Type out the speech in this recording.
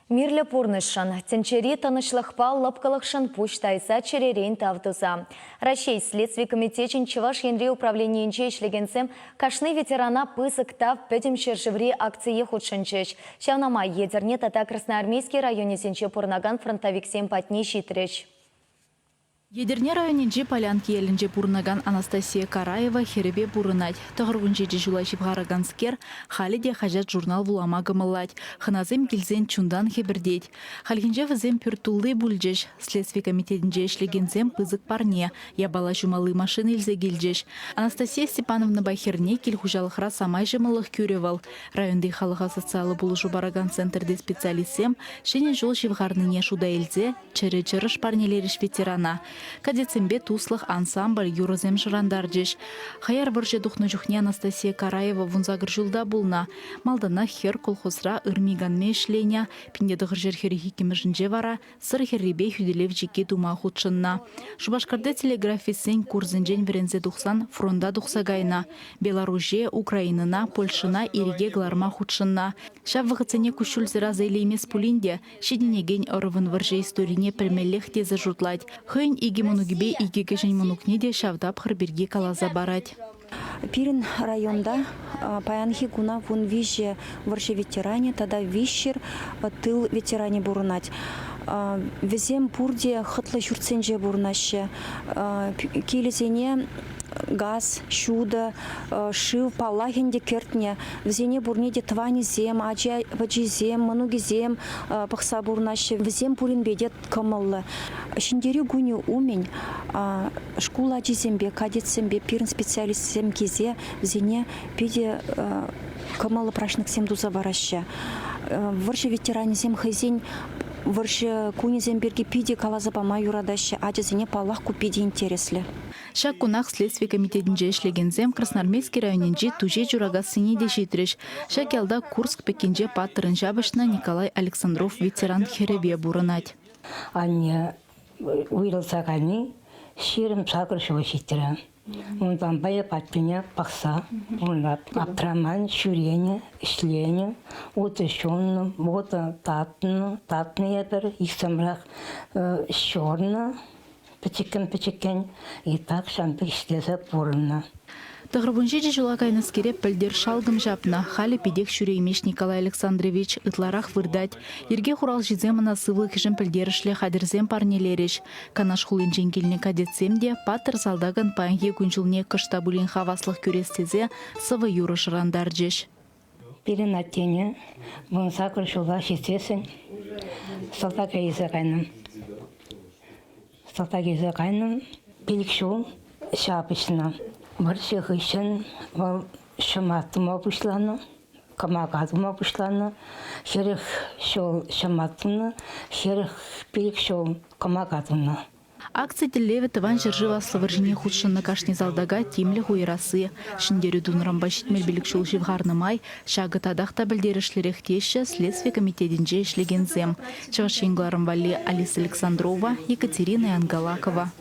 Мирлӗ пурнӑҫшӑн, тӗнчери тӑнӑҫлӑхпа лӑпкӑлӑхшӑн пуҫ тайса чӗререн тав туса. Раҫҫей Следстви комитечӗн Чӑваш Енри управленийӗнче ӗҫлекенсем кашни ветерана пысӑк тав пӗтӗм ҫӗршыври акцие хутшӑнчӗҫ. Ҫавна май Етӗрне тата Красноармейски районӗсенче пурӑнакан фронтовиксем патне ҫитрӗҫ. Етӗрне районӗнчи Полянки ялӗнче пурӑнакан Анастасия Караева хӗрӗпе пурӑнать. 97 ҫула ҫывхараканскер халӗ те хаҫат-журнал вулама кӑмӑллать. Хӑнасем килсен чунтан хӗпӗртет. Хальхинче вӗсем пӳрт тулли пулчӗҫ. Следстви комитетӗнче ӗҫлекенсем пысӑк парне, япала ҫумалли машина илсе килчӗҫ. Анастасия Степановнӑпа хӗрне кил хуҫалӑхра самай ҫӑмӑллӑх кӳрӗ вӑл. Районти халӑха социаллӑ пулӑшу паракан центрти специалистсем Ҫӗнӗ ҫул ҫывхарнине шута илсе Чӗрӗ чӑрӑш парнелерӗҫ ветерана. Кадетсемпе туслӑх ансамбль юрӑсем шӑрантарчӗҫ. Хаяр вӑрҫӑ тухнӑ чухне Анастасия Караева 18 ҫулта пулнӑ. Малтанах хӗр колхозра ырми-канми ӗҫленӗ. 1942-мӗшӗнче вара Сӑр хӗррипе хӳтӗлев чикки тума хутшӑннӑ. Шупашкарти телеграфистсен курсӗнчен вӗренсе тухсан фронта тухса кайнӑ. Беларуҫе, Украинӑна, Польшӑна ирӗке кӑларма хутшӑннӑ. Ҫав вӑхӑтсене куҫҫульсӗр аса илеймест пулин те ҫитӗнекен ӑрӑвӑн вӑрҫӑ историне пӗлмеллех тесе шутлать. Хӑйӗн икӗ мӑнукӗпе икӗ кӗҫӗн мӑнукне те ҫав тапхӑр пирки каласа парать. Пирӗн районта паянхи куна 13 вӑрҫӑ ветеранӗ тата 300 тыл ветеранӗ пурӑнать. Вӗсем пурте хӑтлӑ ҫуртсенче пурӑнаҫҫӗ. Килӗсене газ, ҫутӑ, шыв, паллах ӗнтӗ, кӗртнӗ. Вӗсене пурне те тӑванӗсем, ачи-пӑчисем, мӑнукӗсем пӑхса пурӑнаҫҫӗ. Вӗсем пуринпе те кӑмӑллӑ. Ҫӗнтерӳ кунӗ умӗн шкул ачисемпе, кадетсемпе пирӗн специалистсем килсе вӗсене питӗ кӑмӑллӑ праҫниксем туса параҫҫӗ. Вӑрҫӑ ветеранӗсем хӑйсен вӑрҫӑ кунӗсем пирки питӗ каласа пама юратаҫҫӗ. Ачасене, паллах, ку питӗ интереслӗ. Ҫак кунах Следстви комитетӗнче ӗҫлекенсем Красноармейски районӗнчи Туҫи Чуракассине те ҫитрӗҫ. Ҫак ялта Курск пӗккинче паттӑрӑн ҫапӑҫнӑ Николай Александров ветеран хӗрӗпе пурӑнать. Анне уйрӑлса кайни 28 ҫул ҫитрӗ. Унтанпа эп аттене пӑхса пурӑнап. Аптраман, ҫӳренӗ, ӗҫленӗ, утӑ ҫулнӑ, вутӑ татнӑ, татнӑ эпир, иксӗмӗрех ҫурнӑ. Пӗчӗккӗн-пӗчӗккӗн ытах ҫам пек ӗҫлесе пурӑннӑ. 97 ҫула кайнӑскере пӗлтӗр шалкӑм ҫапнӑ. Халӗ питех ҫӳреймест Николай Александрович, ытларах выртать. Йӗрке хуралҫисем ӑна сывлӑхӗшӗн пӗлтерӗшлӗ хатӗрсем парнелерӗҫ. Канаш хулинчен килнӗ кадетсем те паттӑр салтакӑн паянхи кун-ҫулне кӑшт та пулин хаваслӑх кӳрес тесе сӑвӑ-юрӑ шӑрантарчӗҫ. Пирӗн аттене 18 ҫула ҫитсессӗн салтака илсе кайнӑ. Салтак илсе кайнӑ, 5 ҫул ҫапӑҫнӑ. Вӑрҫӑ хыҫҫӑн вӑл ҫӑмат тума пуҫланӑ, кӑмака тума пуҫланӑ. 40 ҫул ҫӑмат тунӑ, 45 ҫул кӑмака тунӑ. Акци тӗллевӗ Тӑван ҫӗршыв Аслӑ вӑрҫине хутшӑннӑ кашни салтака тимлӗх уйӑрасси. Ҫӗнтерӳ тунӑранпа 75 ҫул ҫывхарнӑ май ҫакӑ татах та пӗлтерӗшлӗрех теҫҫӗ Следстви комитетӗнче ӗҫлекенсем. Чӑваш Ен кӑларӑм валли Алиса Александрова, Екатерина Янгалакова.